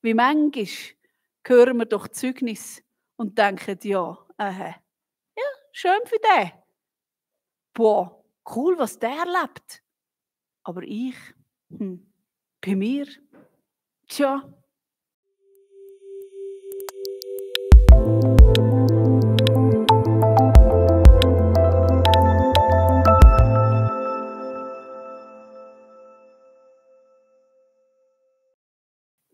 Wie manchmal hören wir doch Zeugnis und denken, ja, schön für den. Boah, cool, was der erlebt. Aber ich, bei mir, tja.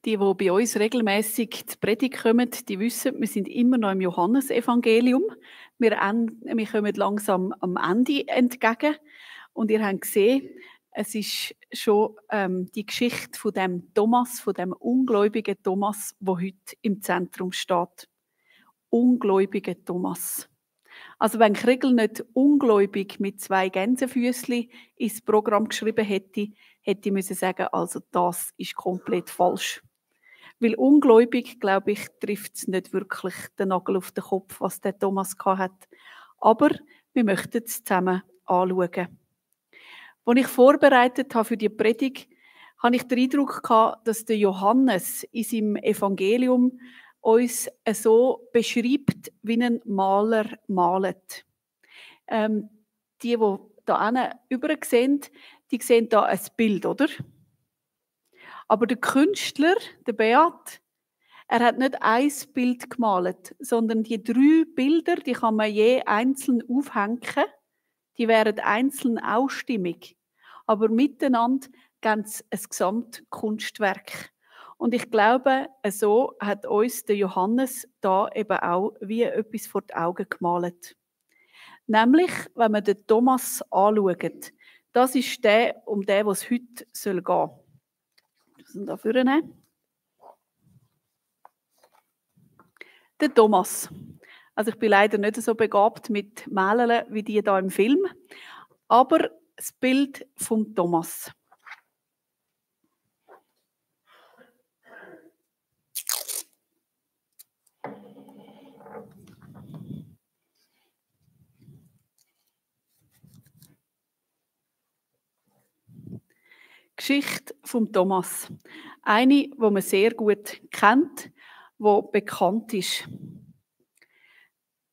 Die bei uns regelmäßig zur Predigt kommen, die wissen, wir sind immer noch im Johannesevangelium. Wir kommen langsam am Ende entgegen. Und ihr habt gesehen, es ist schon die Geschichte von dem Thomas, von dem ungläubigen Thomas, der heute im Zentrum steht. Ungläubiger Thomas. Also wenn Kriegel nicht ungläubig mit 2 Gänsefüßli ins Programm geschrieben hätte, hätte ich müssen sagen, also das ist komplett falsch. Weil ungläubig, glaube ich, trifft es nicht wirklich den Nagel auf den Kopf, was der Thomas hat. Aber wir möchten es zusammen anschauen. Als ich vorbereitet habe für die Predigt, habe ich den Eindruck gehabt, dass der Johannes in seinem Evangelium uns so beschreibt, wie ein Maler malt. Die da hinten über sehen, die sehen da ein Bild, oder? Aber der Künstler, der Beat, er hat nicht ein Bild gemalt, sondern die 3 Bilder, die kann man je einzeln aufhängen. Die wären einzeln auch stimmig. Aber miteinander geben sie ein Gesamtkunstwerk. Und ich glaube, so hat uns der Johannes da eben auch wie etwas vor die Augen gemalt. Nämlich, wenn man den Thomas anschaut, das ist der, um den es heute gehen soll. Was sind da vorne? Der Thomas. Also ich bin leider nicht so begabt mit Malen wie die da im Film, aber das Bild vom Thomas. Geschichte vom Thomas. Eine, die man sehr gut kennt, die bekannt ist.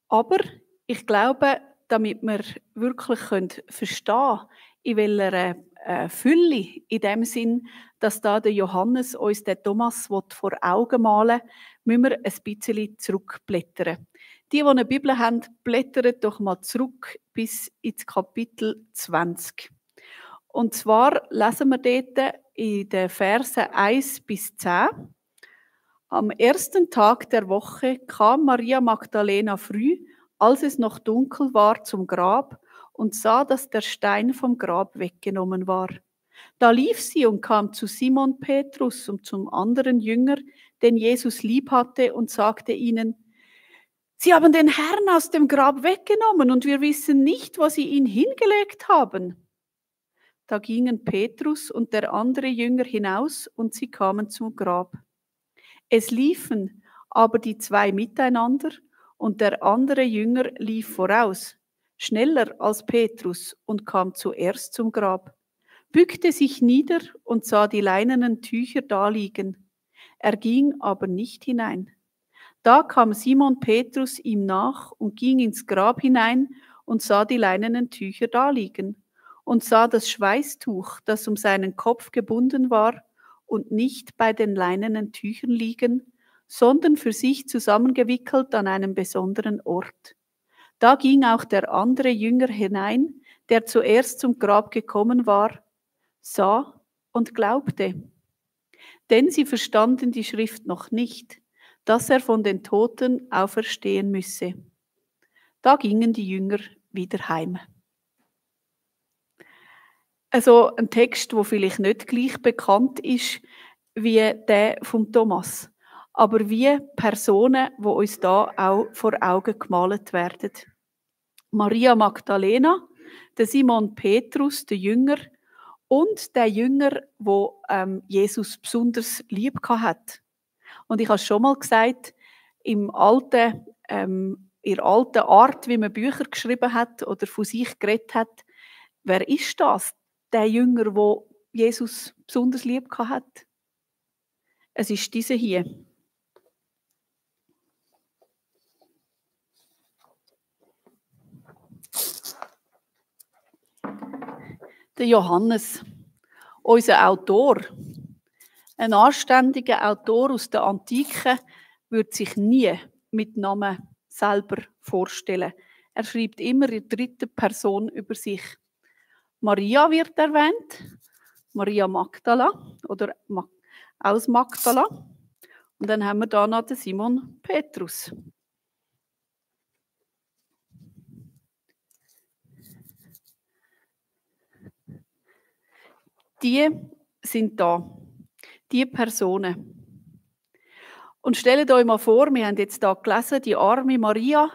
Aber ich glaube, damit wir wirklich verstehen können, in welcher Fülle, in dem Sinn, dass da der Johannes uns den Thomas vor Augen malen will, müssen wir ein bisschen zurückblättern. Die eine Bibel haben, blättern doch mal zurück bis ins Kapitel 20. Und zwar lesen wir dort in den Versen 1 bis 10. Am ersten Tag der Woche kam Maria Magdalena früh, als es noch dunkel war, zum Grab und sah, dass der Stein vom Grab weggenommen war. Da lief sie und kam zu Simon Petrus und zum anderen Jünger, den Jesus lieb hatte, und sagte ihnen: Sie haben den Herrn aus dem Grab weggenommen und wir wissen nicht, wo sie ihn hingelegt haben. Da gingen Petrus und der andere Jünger hinaus und sie kamen zum Grab. Es liefen aber die 2 miteinander und der andere Jünger lief voraus, schneller als Petrus, und kam zuerst zum Grab, bückte sich nieder und sah die leinenen Tücher daliegen. Er ging aber nicht hinein. Da kam Simon Petrus ihm nach und ging ins Grab hinein und sah die leinenen Tücher daliegen und sah das Schweißtuch, das um seinen Kopf gebunden war, und nicht bei den leinenen Tüchern liegen, sondern für sich zusammengewickelt an einem besonderen Ort. Da ging auch der andere Jünger hinein, der zuerst zum Grab gekommen war, sah und glaubte. Denn sie verstanden die Schrift noch nicht, dass er von den Toten auferstehen müsse. Da gingen die Jünger wieder heim. Also ein Text, der vielleicht nicht gleich bekannt ist wie der von Thomas, aber wie Personen, die uns da auch vor Augen gemalt werden. Maria Magdalena, der Simon Petrus, der Jünger, und der Jünger, wo Jesus besonders lieb hat. Und ich habe schon mal gesagt, in der alten Art, wie man Bücher geschrieben hat oder von sich geredet hat, wer ist das? Der Jünger, wo Jesus besonders lieb hat. Es ist diese hier. Der Johannes, unser Autor. Ein anständiger Autor aus der Antike würde sich nie mit Namen selber vorstellen. Er schreibt immer in der dritten Person über sich. Maria wird erwähnt, Maria Magdala oder aus Magdala. Und dann haben wir da noch den Simon Petrus. Die sind da, die Personen. Und stellt euch mal vor, wir haben jetzt da gelesen, die arme Maria,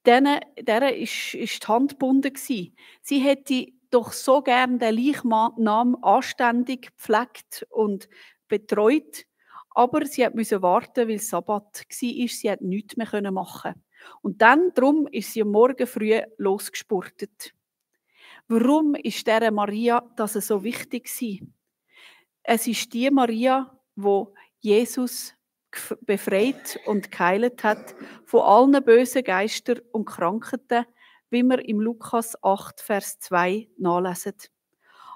der ist die Hand gebunden gewesen. Sie hätte doch so gern den Leichnam anständig gepflegt und betreut, aber sie musste warten, weil es Sabbat war. Sie konnte nichts mehr machen. Und dann, darum, ist sie am Morgen früh losgespurtet. Warum ist dieser Maria das so wichtig gewesen? Es ist die Maria, wo Jesus befreit und geheilt hat von allen bösen Geistern und Krankheiten, wie wir im Lukas 8, Vers 2 nachlesen.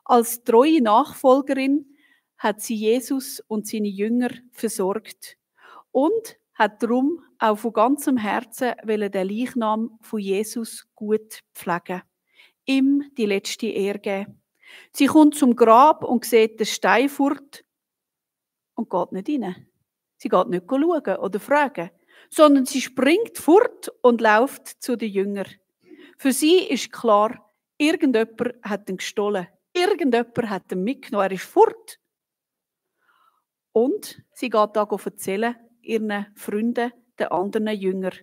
Als treue Nachfolgerin hat sie Jesus und seine Jünger versorgt und hat darum auch von ganzem Herzen den Leichnam von Jesus gut pflegen, ihm die letzte Ehre geben. Sie kommt zum Grab und sieht den Stein fort und geht nicht rein. Sie geht nicht schauen oder fragen, sondern sie springt fort und läuft zu den Jüngern. Für sie ist klar, irgendjemand hat ihn gestohlen. Irgendjemand hat ihn mitgenommen. Er ist fort. Und sie geht da erzählen ihren Freunden, den anderen Jüngern.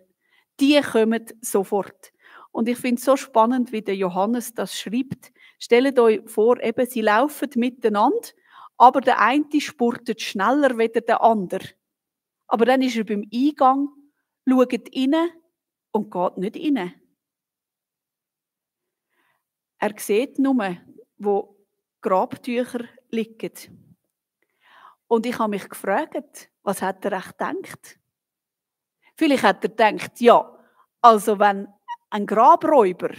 Die kommen sofort. Und ich finde es so spannend, wie der Johannes das schreibt. Stellt euch vor, eben, sie laufen miteinander, aber der eine spurtet schneller als der andere. Aber dann ist er beim Eingang, schaut rein und geht nicht rein. Er sieht nur, wo Grabtücher liegen. Und ich habe mich gefragt, was hat er echt gedacht? Vielleicht hat er gedacht, ja, also wenn ein Grabräuber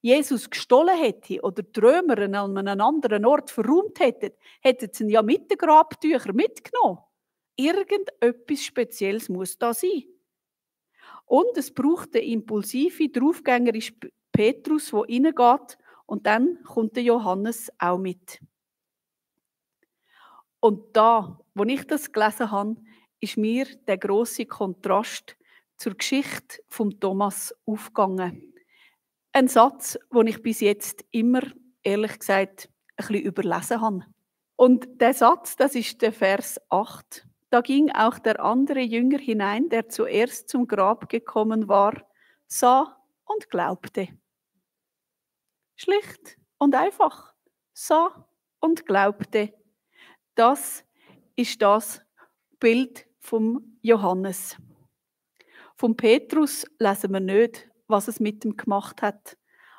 Jesus gestohlen hätte oder die Römer an einem anderen Ort verräumt hätten, hätten sie ihn ja mit den Grabtüchern mitgenommen. Irgendetwas Spezielles muss da sein. Und es braucht den impulsiven, draufgängerischen Petrus, der reingeht, und dann kommt der Johannes auch mit. Und da, wo ich das gelesen habe, ist mir der grosse Kontrast zur Geschichte von Thomas aufgegangen. Ein Satz, den ich bis jetzt immer, ehrlich gesagt, ein bisschen überlesen habe. Und der Satz, das ist der Vers 8. Da ging auch der andere Jünger hinein, der zuerst zum Grab gekommen war, sah und glaubte. Schlicht und einfach. Sah und glaubte. Das ist das Bild vom Johannes. Vom Petrus lesen wir nicht, was es mit ihm gemacht hat.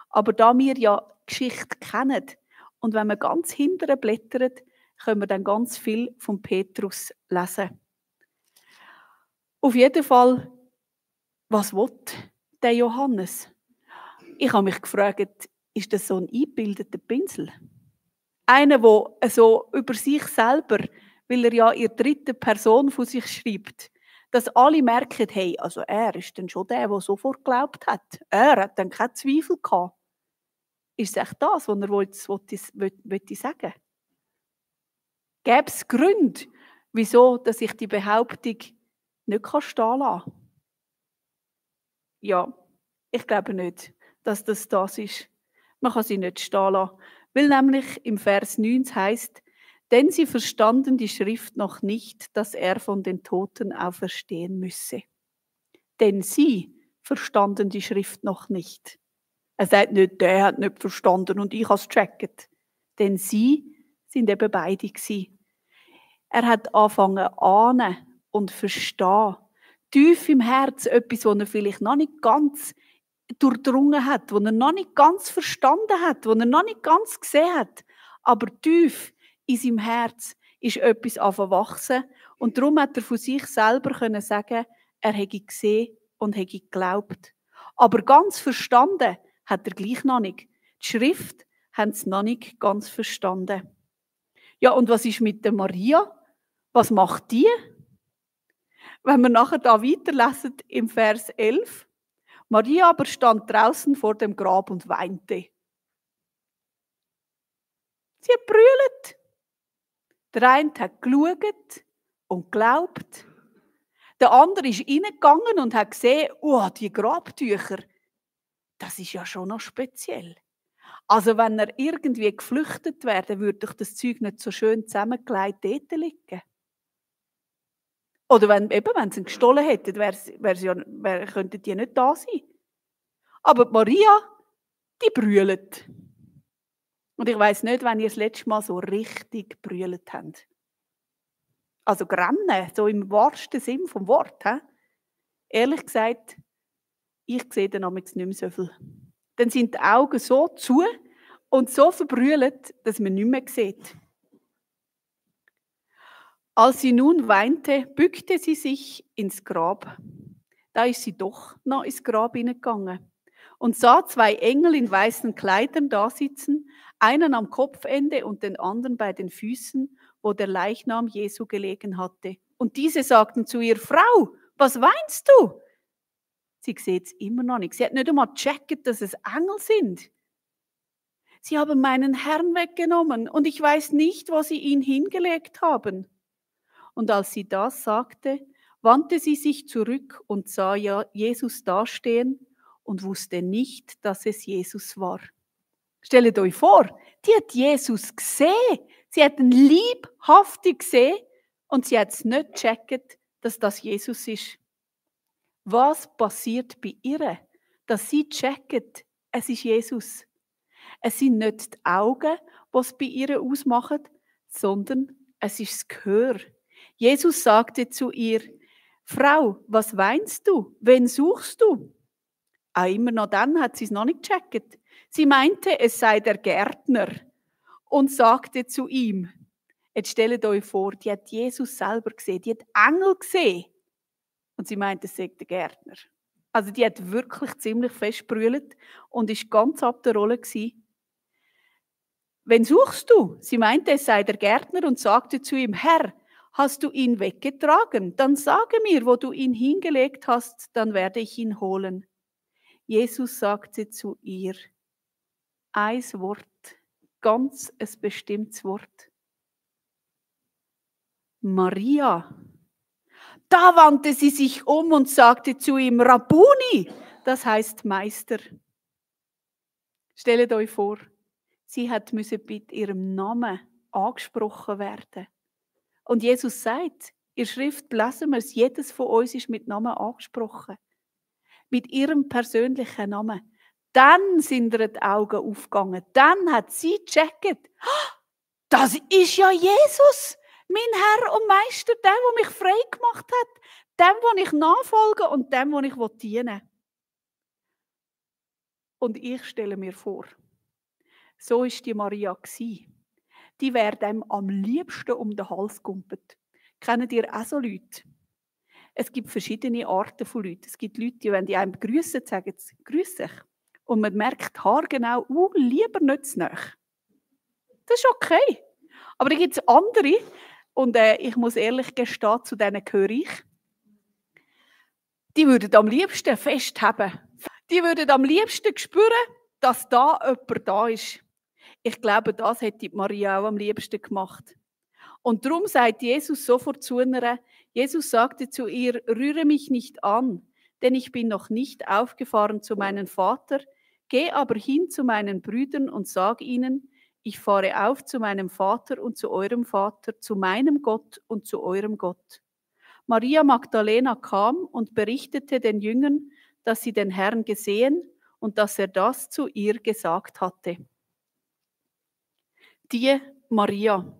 Aber da wir ja die Geschichte kennen und wenn wir ganz hinten blättern, können wir dann ganz viel von Petrus lesen. Auf jeden Fall, was will der Johannes? Ich habe mich gefragt, ist das so ein eingebildeter Pinsel? Einer, der so über sich selber, weil er ja in der dritten Person von sich schreibt, dass alle merken, hey, also er ist dann schon der sofort geglaubt hat. Er hat dann keinen Zweifel gehabt. Ist es echt das, was er wollte sagen? Gäbe es Gründe, wieso dass ich die Behauptung nicht stehen lassen kann? Ja, ich glaube nicht, dass das ist. Man kann sie nicht stehen lassen. Weil nämlich im Vers 9 heißt, denn sie verstanden die Schrift noch nicht, dass er von den Toten auferstehen müsse. Denn sie verstanden die Schrift noch nicht. Er sagt nicht, der hat nicht verstanden und ich habe es gecheckt. Denn sie sind eben beide gewesen. Er hat angefangen ahnen und verstehen. Tief im Herz etwas, was er vielleicht noch nicht ganz durchdrungen hat, was er noch nicht ganz verstanden hat, was er noch nicht ganz gesehen hat. Aber tief in seinem Herz ist etwas wachsen Und darum hat er von sich selber können sagen, er hätte gesehen und hätte geglaubt. Aber ganz verstanden hat er gleich noch nicht. Die Schrift haben es noch nicht ganz verstanden. Ja, und was ist mit der Maria? Was macht die? Wenn wir nachher da weiterlesen im Vers 11. Maria aber stand draußen vor dem Grab und weinte. Sie hat brüllt. Der eine hat geschaut und geglaubt. Der andere ist reingegangen und hat gesehen, oh, die Grabtücher, das ist ja schon noch speziell. Also wenn er irgendwie geflüchtet wäre, dann würde doch das Zeug nicht so schön zusammengelegt dort liegen. Oder wenn sie ihn gestohlen hätten, könnten die nicht da sein. Aber die Maria, die brüllt. Und ich weiss nicht, wenn ihr das letzte Mal so richtig brüllt habt. Also grennen, so im wahrsten Sinn vom Wort. He? Ehrlich gesagt, ich sehe dann nicht mehr so viel. Dann sind die Augen so zu und so verbrüllt, dass man nichts mehr sieht. Als sie nun weinte, bückte sie sich ins Grab. Da ist sie doch noch ins Grab hineingegangen und sah 2 Engel in weißen Kleidern da sitzen, einen am Kopfende und den anderen bei den Füßen, wo der Leichnam Jesu gelegen hatte. Und diese sagten zu ihr: Frau, was weinst du? Sie sieht es immer noch nicht. Sie hat nicht einmal gecheckt, dass es Engel sind. Sie haben meinen Herrn weggenommen und ich weiß nicht, wo sie ihn hingelegt haben. Und als sie das sagte, wandte sie sich zurück und sah Jesus dastehen und wusste nicht, dass es Jesus war. Stellt euch vor, die hat Jesus gesehen. Sie hat ihn liebhaftig gesehen und sie hat es nicht gecheckt, dass das Jesus ist. Was passiert bei ihr, dass sie checkt, es ist Jesus? Es sind nicht die Augen, die es bei ihr ausmachen, sondern es ist das Gehör. Jesus sagte zu ihr: Frau, was weinst du? Wen suchst du? Auch immer noch dann hat sie es noch nicht gecheckt. Sie meinte, es sei der Gärtner und sagte zu ihm, jetzt stellt euch vor, die hat Jesus selber gesehen, die hat Engel gesehen und sie meinte, es sei der Gärtner. Also die hat wirklich ziemlich fest brüllt und ist ganz ab der Rolle gewesen. Wen suchst du? Sie meinte, es sei der Gärtner und sagte zu ihm: Herr, hast du ihn weggetragen? Dann sage mir, wo du ihn hingelegt hast, dann werde ich ihn holen. Jesus sagte zu ihr ein Wort, ganz ein bestimmtes Wort. Maria. Da wandte sie sich um und sagte zu ihm: Rabbuni, das heißt Meister. Stellt euch vor, sie musste mit ihrem Namen angesprochen werden. Und Jesus sagt, in der Schrift lesen wir es, jedes von uns ist mit Namen angesprochen. Mit ihrem persönlichen Namen. Dann sind ihr die Augen aufgegangen. Dann hat sie gecheckt, das ist ja Jesus, mein Herr und Meister, der mich frei gemacht hat, dem, wo ich nachfolge und dem, wo ich dienen will. Und ich stelle mir vor, so war die Maria. Die wäre dem am liebsten um den Hals gumpet. Kennt ihr auch so Leute? Es gibt verschiedene Arten von Leuten. Es gibt Leute, die, wenn die einem begrüßen, sagen sie: Grüß dich. Und man merkt haargenau, lieber nicht zu nahe. Das ist okay. Aber dann gibt es andere, und ich muss ehrlich gestehen, zu denen gehöre ich, die würden am liebsten festhaben. Die würden am liebsten spüren, dass da jemand da ist. Ich glaube, das hätte Maria auch am liebsten gemacht. Und darum sagt Jesus sofort zu ihr, Jesus sagte zu ihr: Rühre mich nicht an, denn ich bin noch nicht aufgefahren zu meinem Vater. Geh aber hin zu meinen Brüdern und sag ihnen, ich fahre auf zu meinem Vater und zu eurem Vater, zu meinem Gott und zu eurem Gott. Maria Magdalena kam und berichtete den Jüngern, dass sie den Herrn gesehen und dass er das zu ihr gesagt hatte. Die Maria.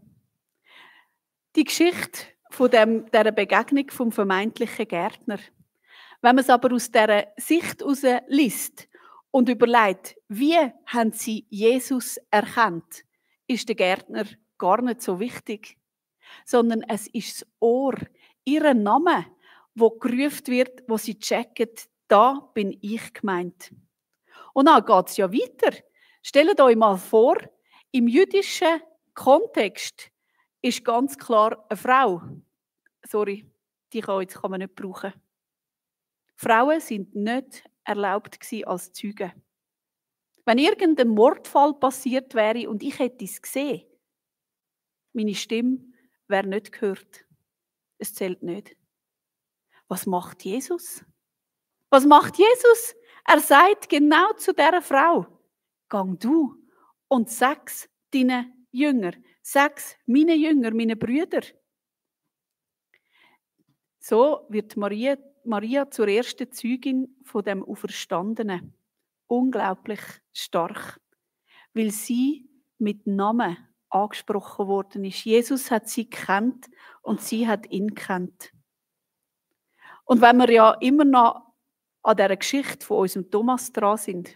Die Geschichte von dieser Begegnung vom vermeintlichen Gärtner. Wenn man es aber aus dieser Sicht heraus liest und überlegt, wie haben sie Jesus erkannt, ist der Gärtner gar nicht so wichtig. sondern es ist das Ohr, ihr Name, wo gerufen wird, wo sie checken, da bin ich gemeint. Und dann geht es ja weiter. Stellt euch mal vor, im jüdischen Kontext ist ganz klar eine Frau. Sorry, die kann man nicht brauchen. Frauen sind nicht erlaubt als Zeugen. Wenn irgendein Mordfall passiert wäre und ich hätte es gesehen, meine Stimme wäre nicht gehört. Es zählt nicht. Was macht Jesus? Was macht Jesus? Er sagt genau zu dieser Frau, gang du und sag's deinen Jüngern, sag's meinen Jüngern, meinen Brüdern. So wird Maria zur ersten Zeugin von dem Auferstandenen. Unglaublich stark, weil sie mit Namen angesprochen worden ist. Jesus hat sie gekannt und sie hat ihn gekannt. Und wenn wir ja immer noch an dieser Geschichte von unserem Thomas dran sind,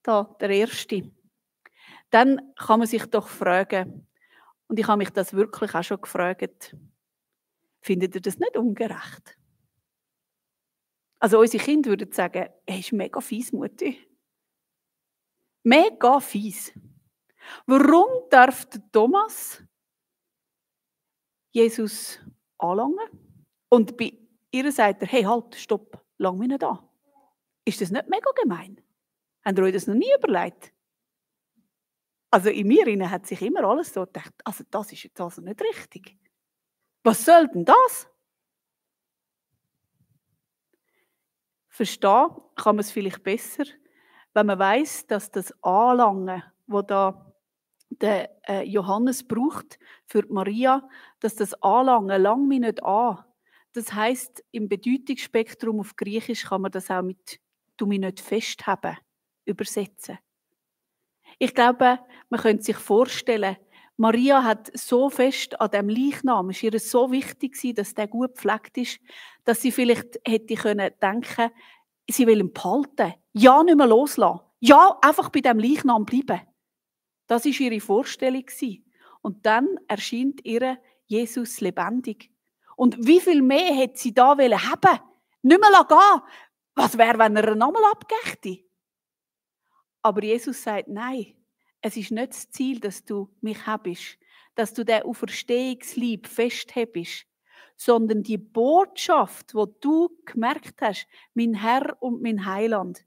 da der Erste, dann kann man sich doch fragen, und ich habe mich das wirklich auch schon gefragt, findet ihr das nicht ungerecht? Also unsere Kinder würden sagen, er ist mega fies, Mutti. Mega fies. Warum darf der Thomas Jesus anlangen? Und bei ihr sagt er, hey, halt, stopp, lang mich nicht an. Ist das nicht mega gemein? Habt ihr euch das noch nie überlegt? Also in mir hat sich immer alles so gedacht, also das ist jetzt also nicht richtig. Was soll denn das? Verstehen kann man es vielleicht besser, wenn man weiss, dass das Anlangen, das da der Johannes braucht für die Maria, dass das Anlangen lang mich nicht an. Das heisst, im Bedeutungsspektrum auf Griechisch kann man das auch mit «du mich nicht festhaben» übersetzen. Ich glaube, man könnte sich vorstellen, Maria hat so fest an dem Leichnam, es war ihr so wichtig, dass der gut gepflegt ist, dass sie vielleicht hätte können denken, sie will ihn behalten, ja nicht mehr loslassen, ja einfach bei dem Leichnam bleiben. Das war ihre Vorstellung. Und dann erscheint ihr Jesus lebendig. Und wie viel mehr hätte sie da haben wollen? Nicht mehr gehen. Was wäre, wenn er einen Namen abgächte? Aber Jesus sagt, nein, es ist nicht das Ziel, dass du mich habest, dass du den Auferstehungsleib festhebst, sondern die Botschaft, wo du gemerkt hast, mein Herr und mein Heiland,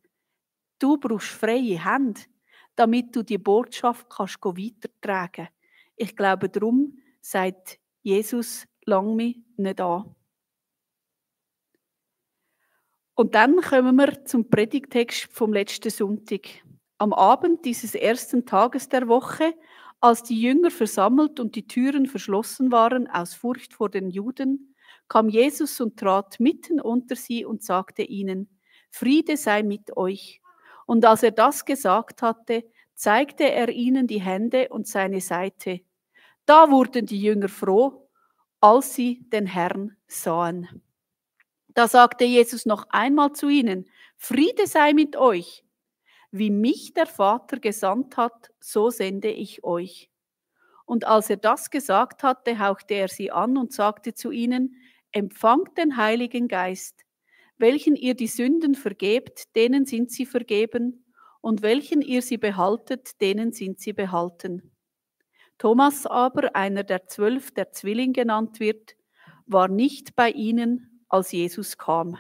du brauchst freie Hände, damit du die Botschaft kannst weitertragen. Ich glaube, darum sagt Jesus, lang mich nicht an. Und dann kommen wir zum Predigtext vom letzten Sonntag. Am Abend dieses ersten Tages der Woche, als die Jünger versammelt und die Türen verschlossen waren aus Furcht vor den Juden, kam Jesus und trat mitten unter sie und sagte ihnen, Friede sei mit euch. Und als er das gesagt hatte, zeigte er ihnen die Hände und seine Seite. Da wurden die Jünger froh, als sie den Herrn sahen. Da sagte Jesus noch einmal zu ihnen, Friede sei mit euch. Wie mich der Vater gesandt hat, so sende ich euch. Und als er das gesagt hatte, hauchte er sie an und sagte zu ihnen, empfangt den Heiligen Geist. Welchen ihr die Sünden vergebt, denen sind sie vergeben, und welchen ihr sie behaltet, denen sind sie behalten. Thomas aber, einer der 12, der Zwilling genannt wird, war nicht bei ihnen, als Jesus kam.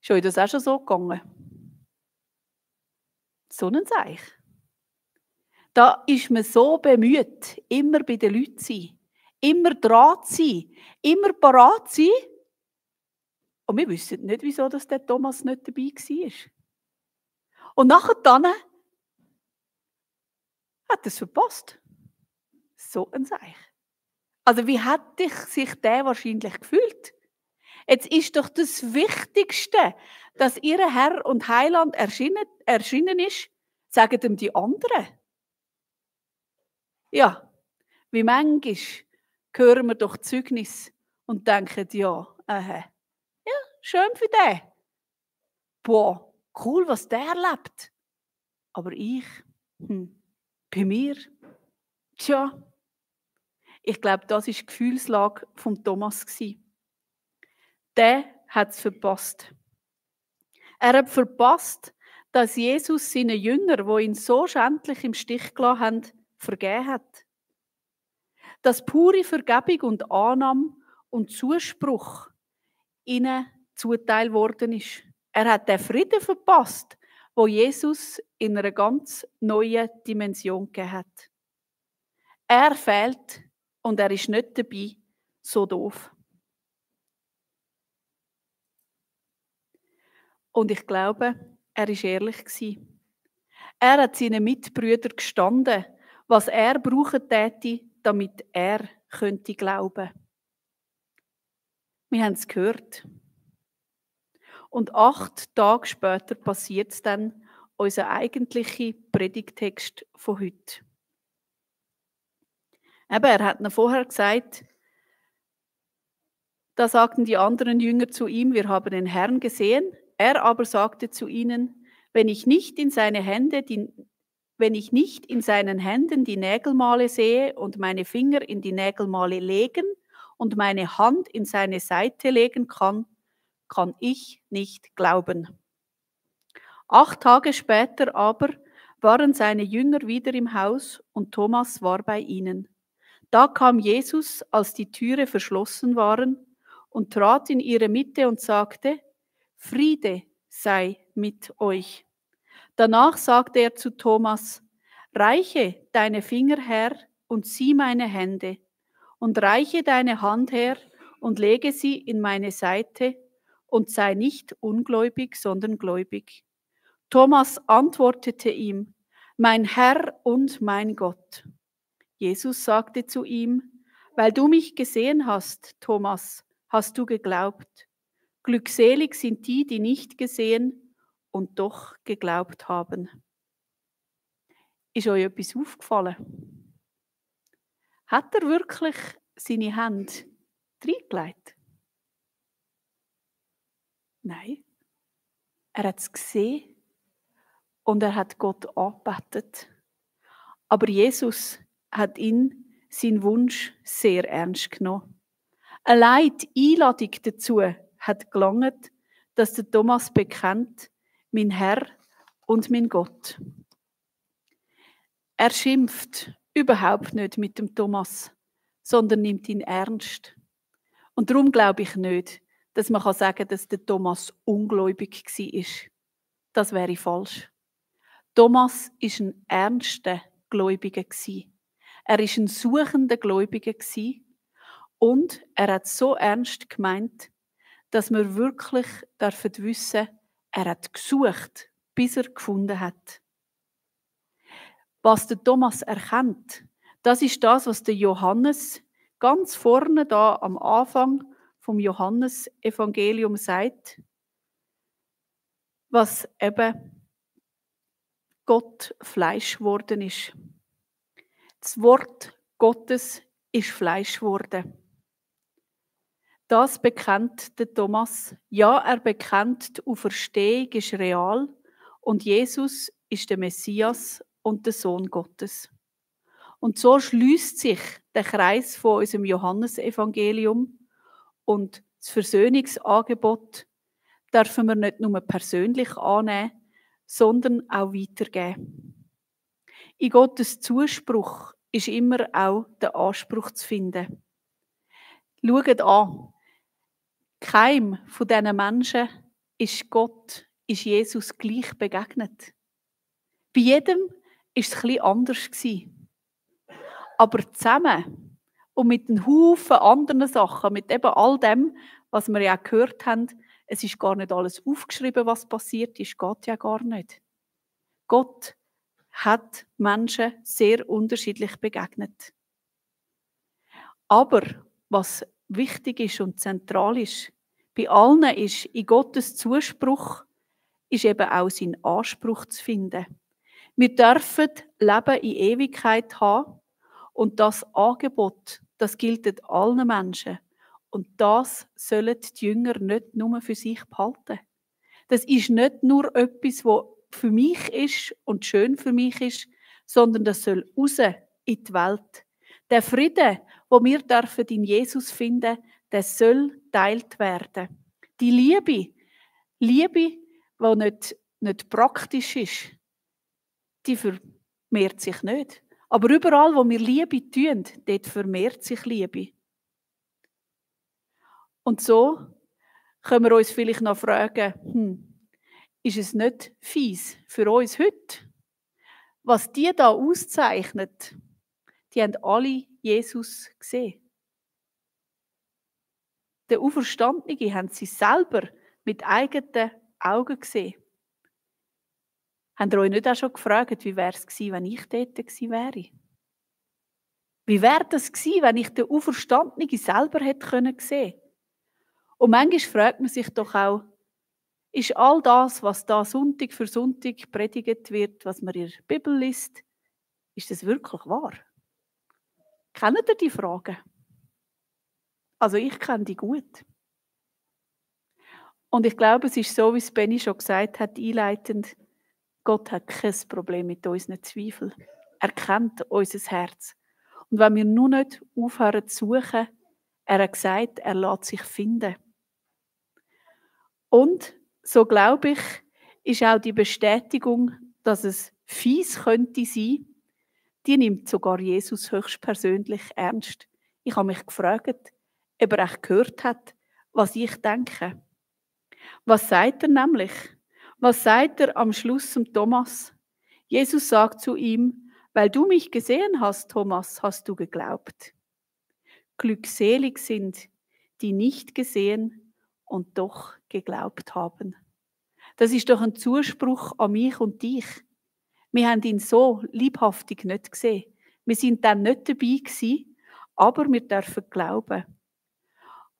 Ist euch das auch schon so gegangen? So ein Seich. Da ist man so bemüht, immer bei den Leuten zu sein, immer dran zu sein, immer parat zu sein. Und wir wissen nicht, wieso dass der Thomas nicht dabei war. Und nachher dann hat er es verpasst. So ein Seich. Also wie hat sich der wahrscheinlich gefühlt? Jetzt ist doch das Wichtigste, dass ihr Herr und Heiland erschienen ist, sagen ihm die anderen. Ja, wie manchmal hören wir doch Zeugnis und denken, ja, schön für den. Boah, cool, was der erlebt. Aber ich, bei mir, tja, Ich glaube, das war die Gefühlslage von Thomas. Der hat es verpasst. Er hat verpasst, dass Jesus seinen Jüngern, die ihn so schändlich im Stich gelassen haben, vergeben hat. Dass pure Vergebung und Annahme und Zuspruch ihnen zuteil worden ist. Er hat den Frieden verpasst, wo Jesus in einer ganz neuen Dimension gegeben hat. Er fehlt und er ist nicht dabei, so doof. Und ich glaube, er war ehrlich. Er hat seinen Mitbrüdern gestanden, was er brauchen täte, damit er könnte glauben. Wir haben es gehört. Und 8 Tage später passiert es dann, unser eigentlicher Predigttext von heute. Eben, er hat noch vorher gesagt, da sagten die anderen Jünger zu ihm, wir haben den Herrn gesehen. Er aber sagte zu ihnen, wenn ich nicht in seinen Händen die Nägelmale sehe und meine Finger in die Nägelmale legen und meine Hand in seine Seite legen kann, kann ich nicht glauben. 8 Tage später aber waren seine Jünger wieder im Haus und Thomas war bei ihnen. Da kam Jesus, als die Türe verschlossen waren, und trat in ihre Mitte und sagte, Friede sei mit euch. Danach sagte er zu Thomas, reiche deine Finger her und sieh meine Hände, und reiche deine Hand her und lege sie in meine Seite, und sei nicht ungläubig, sondern gläubig. Thomas antwortete ihm, mein Herr und mein Gott. Jesus sagte zu ihm, weil du mich gesehen hast, Thomas, hast du geglaubt. Glückselig sind die, die nicht gesehen und doch geglaubt haben. Ist euch etwas aufgefallen? Hat er wirklich seine Hände reingelegt? Nein. Er hat es gesehen und er hat Gott angebetet. Aber Jesus hat seinen Wunsch sehr ernst genommen. Allein die Einladung dazu hat gelangt, dass der Thomas bekennt, mein Herr und mein Gott. Er schimpft überhaupt nicht mit dem Thomas, sondern nimmt ihn ernst. Und darum glaube ich nicht, dass man sagen kann, dass der Thomas ungläubig war. Das wäre falsch. Thomas war ein ernster Gläubiger. Er war ein suchender Gläubiger und er hat so ernst gemeint, dass wir wirklich wissen dürfen, er hat gesucht, bis er gefunden hat. Was der Thomas erkennt, das ist das, was der Johannes ganz vorne da am Anfang vom Johannesevangelium sagt, was eben Gott Fleisch geworden ist. Das Wort Gottes ist Fleisch geworden. Das bekennt der Thomas. Ja, er bekennt, die Auferstehung ist real und Jesus ist der Messias und der Sohn Gottes. Und so schließt sich der Kreis von unserem Johannesevangelium und das Versöhnungsangebot dürfen wir nicht nur persönlich annehmen, sondern auch weitergeben. In Gottes Zuspruch ist immer auch der Anspruch zu finden. Schaut an, keinem von diesen Menschen ist Jesus gleich begegnet. Bei jedem war es ein bisschen anders. Aber zusammen und mit einem Haufen anderen Sachen, mit eben all dem, was wir ja gehört haben, es ist gar nicht alles aufgeschrieben, was passiert ist, geht ja gar nicht. Gott hat Menschen sehr unterschiedlich begegnet. Aber was wichtig ist und zentral ist, bei allen ist in Gottes Zuspruch ist eben auch sein Anspruch zu finden. Wir dürfen Leben in Ewigkeit haben und das Angebot, das gilt allen Menschen. Und das sollen die Jünger nicht nur für sich behalten. Das ist nicht nur etwas, was für mich ist und schön für mich ist, sondern das soll raus in die Welt. Der Friede, wo wir dürfen in Jesus finden, der soll teilt werden. Die Liebe, die nicht praktisch ist, die vermehrt sich nicht. Aber überall, wo wir Liebe tun, dort vermehrt sich Liebe. Und so können wir uns vielleicht noch fragen, ist es nicht fies für uns heute? Was die da auszeichnet, die haben alle Jesus gesehen. Der Auferstandene haben sie selber mit eigenen Augen gesehen. Habt ihr euch nicht auch schon gefragt, wie wäre es gewesen, wenn ich dort gewesen wäre? Wie wäre das gewesen, wenn ich den Auferstandenen selber hätte sehen können? Und manchmal fragt man sich doch auch, ist all das, was da Sonntag für Sonntag predigt wird, was man in der Bibel liest, ist das wirklich wahr? Kennt ihr die Fragen? Also ich kenne die gut. Und ich glaube, es ist so, wie es Benni schon gesagt hat, einleitend, Gott hat kein Problem mit unseren Zweifeln. Er kennt unser Herz. Und wenn wir nur nicht aufhören zu suchen, er hat gesagt, er lässt sich finden. Und so glaube ich, ist auch die Bestätigung, dass es fies könnte sein, die nimmt sogar Jesus höchstpersönlich ernst. Ich habe mich gefragt, ob er echt gehört hat, was ich denke. Was sagt er nämlich? Was sagt er am Schluss zum Thomas? Jesus sagt zu ihm, weil du mich gesehen hast, Thomas, hast du geglaubt. Glückselig sind, die nicht gesehen und doch geglaubt haben. Das ist doch ein Zuspruch an mich und dich. Wir haben ihn so liebhaftig nicht gesehen. Wir sind dann nicht dabei gewesen, aber wir dürfen glauben.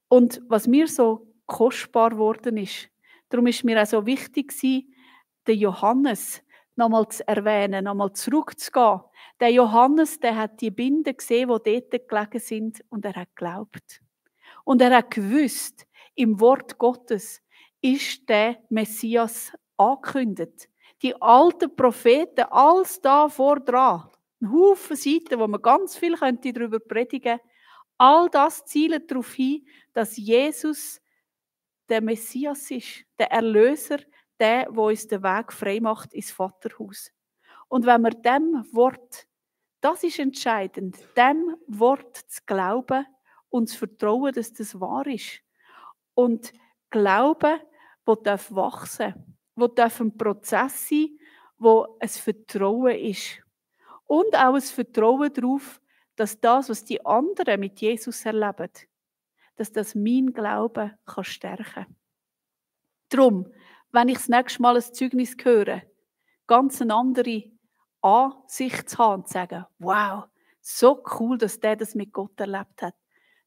Und was mir so kostbar geworden ist, darum ist mir auch so wichtig gewesen, den Johannes nochmal zu erwähnen, nochmal zurückzugehen. Der Johannes, der hat die Binden gesehen, die dort gelegen sind, und er hat geglaubt. Und er hat gewusst, im Wort Gottes ist der Messias angekündigt. Die alten Propheten, alles da vor dran, ein Haufen Seiten, wo man ganz viel darüber predigen könnte, all das zielt darauf hin, dass Jesus der Messias ist, der Erlöser, der uns den Weg frei macht ins Vaterhaus. Und wenn wir dem Wort, das ist entscheidend, dem Wort zu glauben und zu vertrauen, dass das wahr ist. Und Glauben, wo darf wachsen, wo darf ein Prozess sein, wo ein Vertrauen ist. Und auch ein Vertrauen darauf, dass das, was die anderen mit Jesus erleben, dass das mein Glauben kann stärken kann. Darum, wenn ich das nächste Mal ein Zeugnis höre, ganz eine andere Ansicht zu haben und zu sagen, wow, so cool, dass der das mit Gott erlebt hat.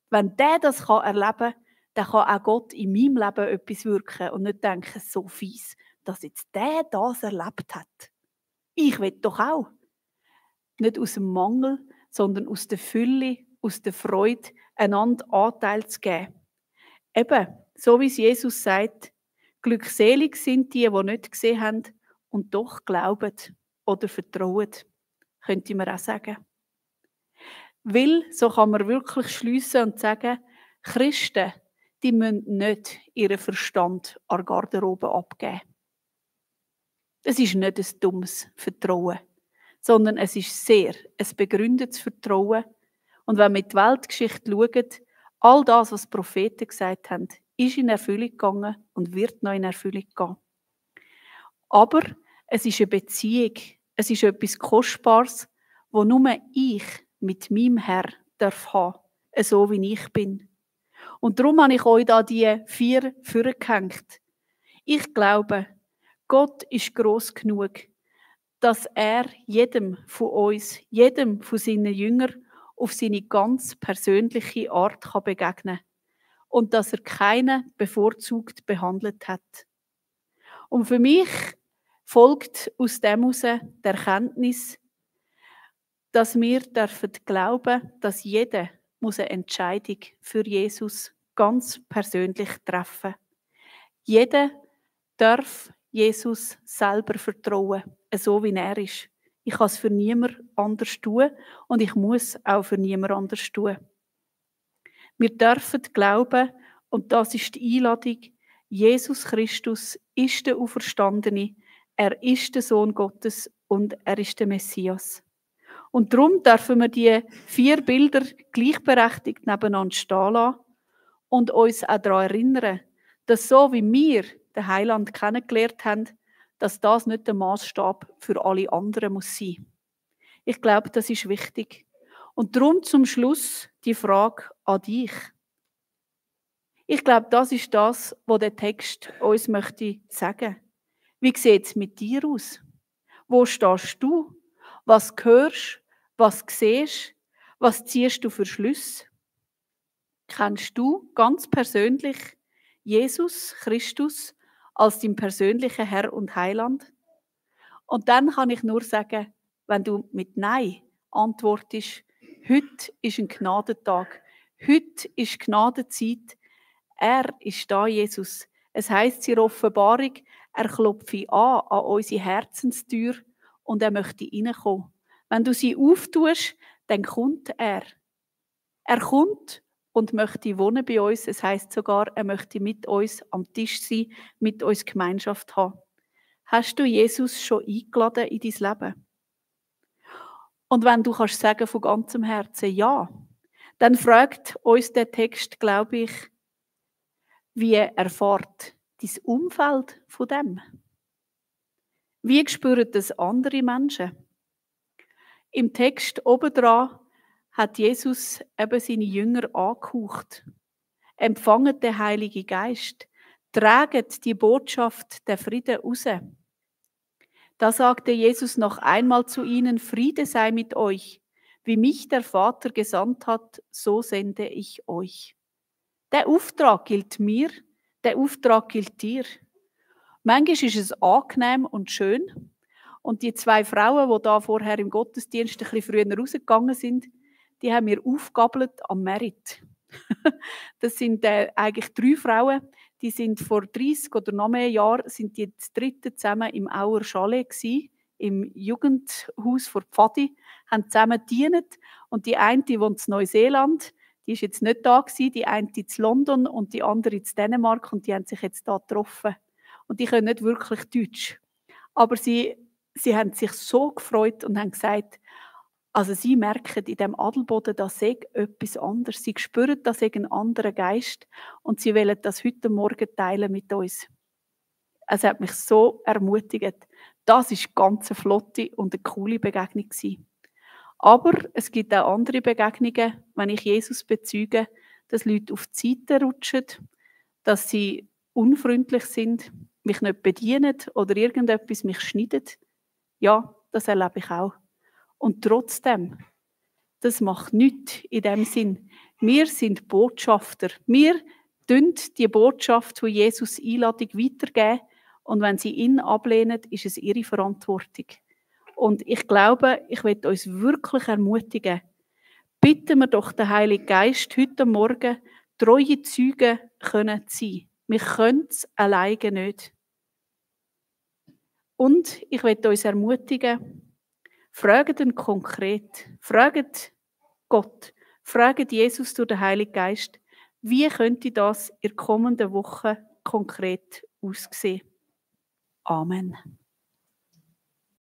Wenn der das erleben kann, dann kann auch Gott in meinem Leben etwas wirken und nicht denken, so fies, dass jetzt der das erlebt hat. Ich will doch auch. Nicht aus dem Mangel, sondern aus der Fülle, aus der Freude, einander Anteil zu geben. Eben, so wie es Jesus sagt, glückselig sind die nicht gesehen haben und doch glauben oder vertrauen, könnte man auch sagen. Weil, so kann man wirklich schliessen und sagen, Christen, die müssen nicht ihren Verstand an der Garderobe abgeben. Es ist nicht ein dummes Vertrauen, sondern es ist sehr ein begründetes Vertrauen. Und wenn wir in die Weltgeschichte schauen, all das, was die Propheten gesagt haben, ist in Erfüllung gegangen und wird noch in Erfüllung gehen. Aber es ist eine Beziehung, es ist etwas Kostbares, wo nur ich mit meinem Herr darf haben, so wie ich bin. Und darum habe ich euch da die 4 vorgehängt. Ich glaube, Gott ist gross genug, dass er jedem von uns, jedem von seinen Jüngern auf seine ganz persönliche Art begegnen kann. Und dass er keinen bevorzugt behandelt hat. Und für mich folgt aus dem heraus die Erkenntnis, dass wir glauben dürfen, dass jeder eine Entscheidung für Jesus ganz persönlich treffen muss. Jeder darf Jesus selber vertrauen, so wie er ist. Ich kann es für niemand anders tun und ich muss auch für niemand anders tun. Wir dürfen glauben, und das ist die Einladung, Jesus Christus ist der Auferstandene, er ist der Sohn Gottes und er ist der Messias. Und darum dürfen wir die 4 Bilder gleichberechtigt nebeneinander stehen lassen und uns auch daran erinnern, dass so wie wir den Heiland kennengelernt haben, dass das nicht der Maßstab für alle anderen muss sein. Ich glaube, das ist wichtig. Und darum zum Schluss die Frage an dich. Ich glaube, das ist das, was der Text uns möchte sagen. Wie sieht es mit dir aus? Wo stehst du? Was hörst? Was siehst? Was ziehst du für Schlüsse? Kennst du ganz persönlich Jesus Christus als dein persönlicher Herr und Heiland? Und dann kann ich nur sagen, wenn du mit Nein antwortest, heute ist ein Gnadentag, heute ist Gnadenzeit, er ist da, Jesus. Es heisst in der Offenbarung, er klopfe an unsere Herzenstür und er möchte reinkommen. Wenn du sie auftust, dann kommt er. Er kommt und möchte wohnen bei uns. Es heisst sogar, er möchte mit uns am Tisch sein, mit uns Gemeinschaft haben. Hast du Jesus schon eingeladen in dein Leben? Und wenn du kannst sagen von ganzem Herzen ja, dann fragt uns der Text, glaube ich, wie erfährt dein Umfeld von dem? Wie spüren das andere Menschen? Im Text obendran hat Jesus eben seine Jünger angehaucht. Empfangen den Heiligen Geist. Tragen die Botschaft der Frieden raus. Da sagte Jesus noch einmal zu ihnen, Friede sei mit euch. Wie mich der Vater gesandt hat, so sende ich euch. Der Auftrag gilt mir, der Auftrag gilt dir. Manchmal ist es angenehm und schön. Und die 2 Frauen, die da vorher im Gottesdienst ein bisschen früher rausgegangen sind, die haben mir aufgabelt am Merit. Das sind eigentlich 3 Frauen, die sind vor 30 oder noch mehr Jahren sind die das 3. zusammen im Auer Chalet gsi, im Jugendhaus vor Pfadi, haben zusammen gedient. Und die eine, die wohnt in Neuseeland, die ist jetzt nicht da gsi, die eine in London und die andere in Dänemark und die haben sich jetzt da getroffen. Und die können nicht wirklich Deutsch. Aber sie haben sich so gefreut und haben gesagt, also sie merken in dem Adelboden, da sei etwas anderes. Sie spüren, da sei ein anderer Geist und sie wollen das heute Morgen teilen mit uns. Es hat mich so ermutigt. Das ist ganz eine flotte und eine coole Begegnung gewesen. Aber es gibt auch andere Begegnungen, wenn ich Jesus bezeuge, dass Leute auf die Seite rutschen, dass sie unfreundlich sind, mich nicht bedienen oder irgendetwas mich schneidet. Ja, das erlebe ich auch. Und trotzdem, das macht nichts in dem Sinn. Wir sind Botschafter. Wir tun die Botschaft von Jesus Einladung weitergeben. Und wenn sie ihn ablehnen, ist es ihre Verantwortung. Und ich glaube, ich will uns wirklich ermutigen, bitten wir doch den Heiligen Geist heute Morgen, treue Zeugen können zu sein. Wir können es alleine nicht. Und ich will uns ermutigen, fragt ihn konkret, fragt Gott, fragt Jesus durch den Heiligen Geist, wie könnte das in der kommenden Woche konkret aussehen? Amen.